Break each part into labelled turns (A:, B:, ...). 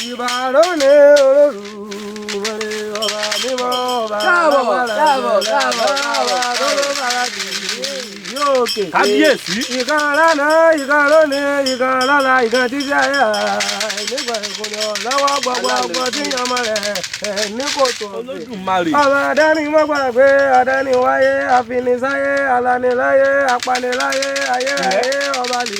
A: Ìbàrọ̀ ní Olódùmarè, ọba mímọ́, ọba
B: Káàbọ̀,
A: alágbára,
B: káàbọ̀, káàbọ̀,
A: ọba
B: káàbọ̀.
A: tó ló bára jì yóò kè.
C: Kábíyèsí.
A: Ìkan lánàá, ìkan lónìí, ìkan lọ́la, ìkan títí ayé nígbà ìkùnà lọ́wọ́ gbogbo ọgbọ́n tí ọmọ rẹ̀ ní kòtò ọ̀gbìn.
C: Olódùmarè.
A: Ọba adáni mọ́gbàgbé, adáni wáyé, àfinisáyé, alaniláyé, apaniláyé, ayé ayé, ọba lè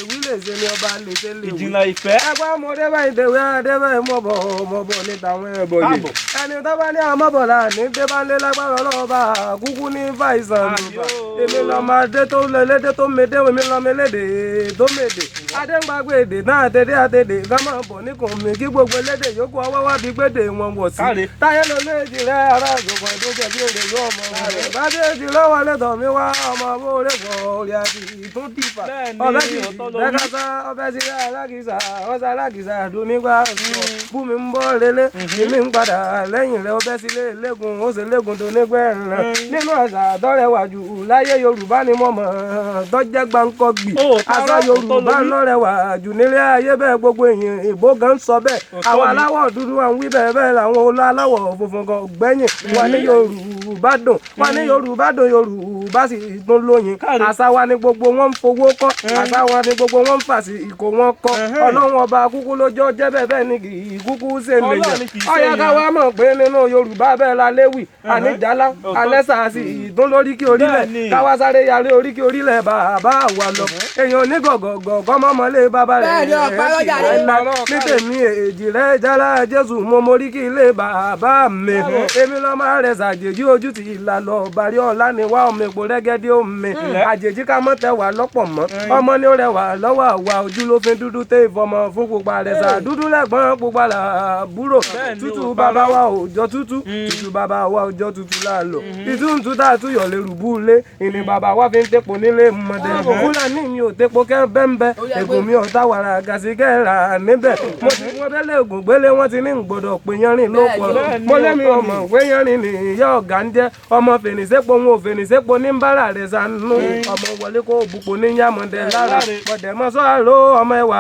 A: wí lè ṣe ni, ọba lè ṣe lè wí.
C: Ìjìnlẹ̀ ìfẹ́.
A: Ẹgbẹ́ mo débẹ̀ ìdèwé débẹ̀ mọ̀bọ̀ mọ̀bọ̀ ní tàwọn ẹ̀bọ̀ yìí.
C: Káàbọ̀.
A: Ẹni tó bá ní àmọ́bọ̀ là ní débálé lágbára ọlọ́ọ̀bà kúkú ní fàìsàn lùbà. Èmi lọ́mọ adé tó lọ lédè tó médé, èmi lọ́mọ elédè tó médè. Adéǹgbàgbé èdè náà àtẹ̀dé àtẹ̀dé ká máa bọ̀ níkùn mi kí gbogbo elédè yòókù ọwọ́ wá bí gbédè wọn wọ̀ sí.
C: Káre.
A: Táyé ló méjì rẹ̀ ará àgùnbọ̀n tó jẹ̀ bí èrè yóò mọ̀ rẹ̀. Bàbá èjì lọ́wọ́ lẹ́tọ̀ mi wá ọmọ bóore bọ̀ orí àti ìtúndìfà.
C: Bẹ́ẹ̀ni,
A: Ọbẹ̀ jì
C: òótọ́ ló wí.
A: lẹ́kàtà ọbẹ̀ sí alákìsà ọ̀sà alákìsà dùn nígbà sọ bú mi ń bọ́ lélẹ̀ èmi ń padà lẹ́yìn rẹ̀, ọbẹ̀ sílé lẹ́gùn ó sì lẹ́gùn tó nígbẹ́ rẹ̀ nínú àṣà tọ́rẹwà jù láyé Yorùbá ni mo mọ̀ tọ́jẹ́ gbáǹkọ́ gbì.
C: Ó,
A: Àṣà
C: tọ́rọ́, òótọ́
A: Yorùbá
C: ló wí.
A: lọ́rẹwà jù nílé ayé bẹ́ẹ̀, gbogbo èèyàn ìbò gan sọ bẹ́ẹ̀.
C: Òótọ́
A: Àwọn
C: ni.
A: aláwọ̀ dúdú à ń wí bẹ́ẹ̀, bẹ́ẹ̀ làwọn olú aláwọ̀ funfun kan gbẹ́yìn wọn ní Yorùbá dùn, wọn ní Yorùbá dùn, Yorùbá sì tún lóyin.
C: Káre.
A: Àṣà wa ni gbogbo wọn ń fowó kọ́, àṣà wa ni gbogbo wọn ń fàṣì ìkó wọn kọ́. Ọlọ́run ọba kúkú lójó jẹ́ bẹ́ẹ̀, bẹ́ẹ̀ ni kì í kúkú ṣe
C: Ọlọ́run
A: nìyẹn.
C: ni kì í ṣe
A: Ọ̀yá
C: èèyàn.
A: ká wá mọ̀ pé nínú Yorùbá bẹ́ẹ̀ la léwì, àníjàlá alẹ́sà sí ìdún lóríkì orílẹ̀. Káwá sáré yarí oríkì orílẹ̀ bàbá wa lọ. Èèyàn onígọ̀gọ̀gọ̀ kọ́mọ́mọ́lé bàbá rẹ̀.
B: Bẹ́ẹ̀ ni, ọ̀pá lọ́jà rẹ̀.
A: Ní tèmi, èjì rẹ̀ jálá Jésù, mo moríkì ilé bàbá mi. Èmi lọ́ máa rẹ̀ ṣàjèjì ojú ti ìlà lọ bàrí ọ̀la ni wá ọmọ èpò rẹ́gẹ́dẹ́ omi àjèjì ká mọ́ tẹ wà lọ́pọ̀ mọ́ ọmọ ní ó rẹwà lọ́wọ́ àwa ojú ló fi dúdú tẹ́ ìfọmọ fún pupa rẹ̀ sà dúdú lẹ́gbọ́n, pupa làbúrò.
C: Bẹ́ẹ̀ ni,
A: Tútù
C: ò
A: bàbá
C: parọ́.
A: wa òjò tútù tútù bàbá wa òjò tútù là lọ ìtúntún tá a tún yọ̀ lérú bú lé ìní bàbá wa fi ń tepo nílé mọ̀dẹ́. Fúlàní mi ò tepo kẹ́ bẹ́ńbẹ́, ègùn mi ò tá wàrà gàsí kẹ́ rà níbẹ̀. Mo ti wọ́n bẹ́lẹ̀ ògùn gbélé, wọ́n ti ní gbọ́dọ̀ pé yanrìn ló pọ̀.
C: Bẹ́ẹ̀ ni,
A: Mo lémi
C: òótọ́
A: ọmọ pé yanrìn ní ìyá ọ̀gá ń jẹ́ ọmọ fèrèsépò ń ò fèrèsépò ní bára rẹ̀ sànú ọmọ wọlé kó bupo ní yàmọ̀dẹ lára bọ̀dẹ̀ mọ́ sọ́ọ́rọ́ ọmọ ẹwà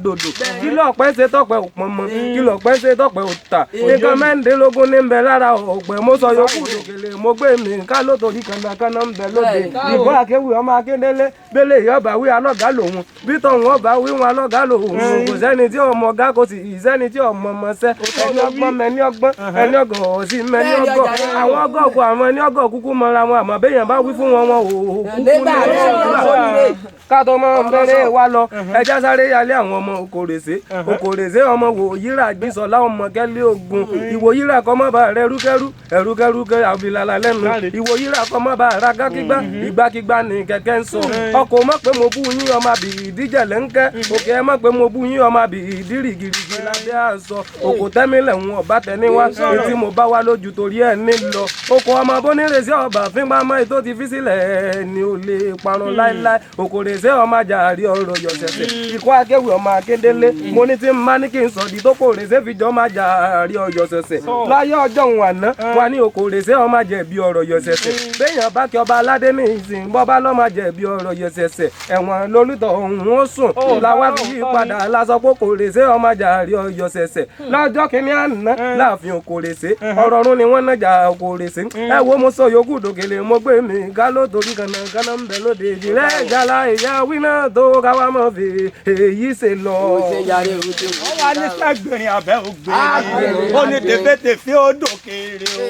A: dòdò. Kí lọ́ọ̀pẹ́ ṣe tọ́pẹ́ òpọn mọ́, kí lọ́ọ̀pẹ́ ṣe tọ́pẹ́ òtà, nǹkan 16 ní ń bẹ lára ọ̀pẹ. Mo sọ yòókù dòkèlè, mo gbé mi ká ló torí kànákànná ń bẹ lóde. Ìbọn akéwì ọmọ Akíndélé bẹ́lẹ̀ ìyọba wí alọ́gá lòun bí tọ̀hún ọba wí wọn alọ́gá lòun. Kò sẹ́ni tí ọmọ ọ̀gá, kò sì sẹ́ni tí ọmọ ọmọ sẹ́. Ẹni ọgbọ́n mẹni ọgbọ́n, ẹni ọgọ̀ sí mẹni ọgọ̀. Àwọn ọgọ̀ kọ àwọn ẹni ọgọ̀ kúkú mọra wọn, àmọ́ béèyàn bá wí fún wọn, wọn ò kúkú ní
B: Nígbà rẹ̀
A: ìgbà ká tó mọ bẹ̀rẹ̀ wa lọ. Ẹja sáré yálé àwọn ọmọ Okòrèsé, Okòrèsé ọmọ wòyíra gbísọlá ọmọ kẹlẹ ogun ìwòyíra kọmọba rẹ rúkẹrú ẹrúkẹrúkẹ àbílàlà lẹ́nu ìwòyíra kọmọba ragákígbá ìgbàkígbà ní kẹ̀kẹ́ ń sọ ọkọ mọ̀ pé mo bú yín ọmọ àbí ìdíjẹ lẹ́ńkẹ́ òkè ẹ mọ̀ pé mo bú yín ọmọ àbí ìdírìgìrìgì lábẹ́ àṣọ òkò tẹ́mílẹ̀ ń ọ̀bá tẹ́ni wá etí mo bá wá lójú torí ẹ̀ ní lọ oko ọmọ bónírèsí ọba fínpamọ́ ètò ti fi sílẹ̀ ni ò lè parun láéláé. Òkòrèsé ọmọ àjàrí ọ̀rọ̀ yọ̀sẹ̀sẹ̀ ikú akéwì ọmọ Akíndélé. Mo ní tí ń má ní kí n sọ di tó kòrèsé fi jọ ọmọ àjàrí ọ̀yọ̀ sẹ̀sẹ̀ láyé ọjọ́ òun àná wà ní òkòrèsé ọmọ àjẹ̀bí ọ̀rọ̀ yọ̀sẹ̀sẹ̀. Béèyàn bá kí ọba aládé ní ìsìn bọ́bá lọ́mọ àjẹ̀bí ọ̀rọ̀ yọ̀sẹ̀sẹ̀, ẹ̀wọ̀n lólùtọ̀ òun ó sùn. Làwa fi yí padà lásọ pé òkòrèsé ọmọ àjàrí ọ̀yọ̀ sẹ̀sẹ̀. Lọ́jọ́ kìíní àná láàfin òkòrèsé ọ̀rọ̀ ọ̀run ni wọ́n nájà òkòrèsé. Ẹ wo, mo sọ yòókù dòkèlè, mo gbé mi ká ló torí kànáńkànáń ń bẹ lóde ìjìnlẹ̀ ìjàlá ìyá wíná tó káwá mọ̀ fi èyí ṣe lọ.
D: Wọ́n wá ní sẹ́gbìnrin abẹ́ ògbìnrin, ó ní tèfétèfé ó dòkèrè o.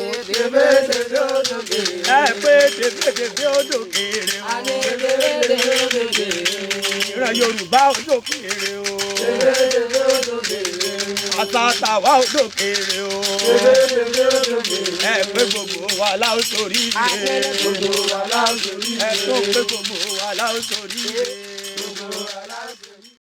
D: Ẹ pé tèfétèfé ó dòkèrè o. Ìran Yorùbá ó dòkèrè o. Àṣà tàwa ó dòkèrè o. Ẹ pé gbogbo wa la ó sórí ire. Ẹ tó pé gbogbo wa la ó sórí ire.